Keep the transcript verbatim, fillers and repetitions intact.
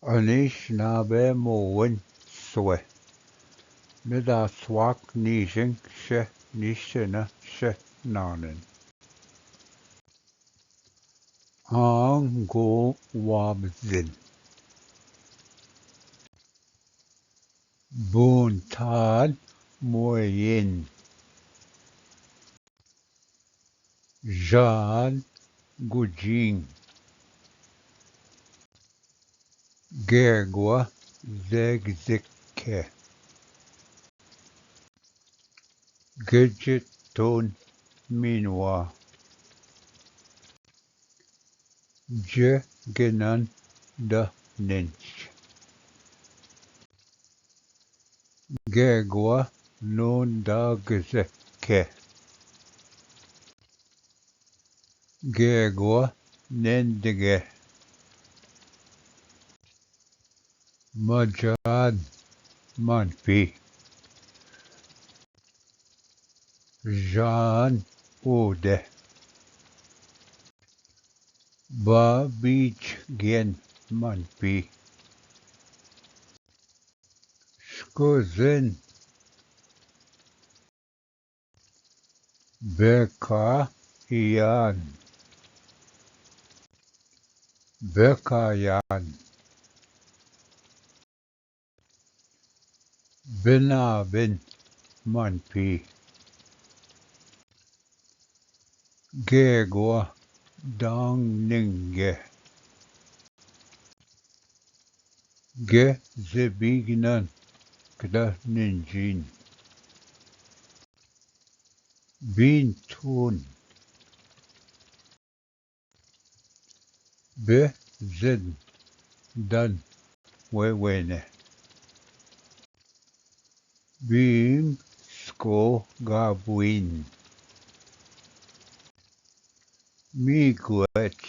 अनिश नाबे मोवन स्वे। नदा स्वाक निशिंग श निश्चन श नानन। आंगो वाबजिन। बोंथाल मोयेन। जान गुजिंग। गेगवा जेगजेखे। गजतोन मिनवा। जगनन दनिंच। गेगवा नोंदा गजखे। गेगवा नेंदगे। मजान मनपी। जान ओदे। बा बीच गेन मनपी। स्कोजन। बेका यान। बेका यान। बिना बिन मनपी। गेगवा दांग निंगे। गे जेबिगनन कदा निंजिन। बीन थून। बे जिन दन वे वेने। बीम स्को गाबुइन। मी गुएच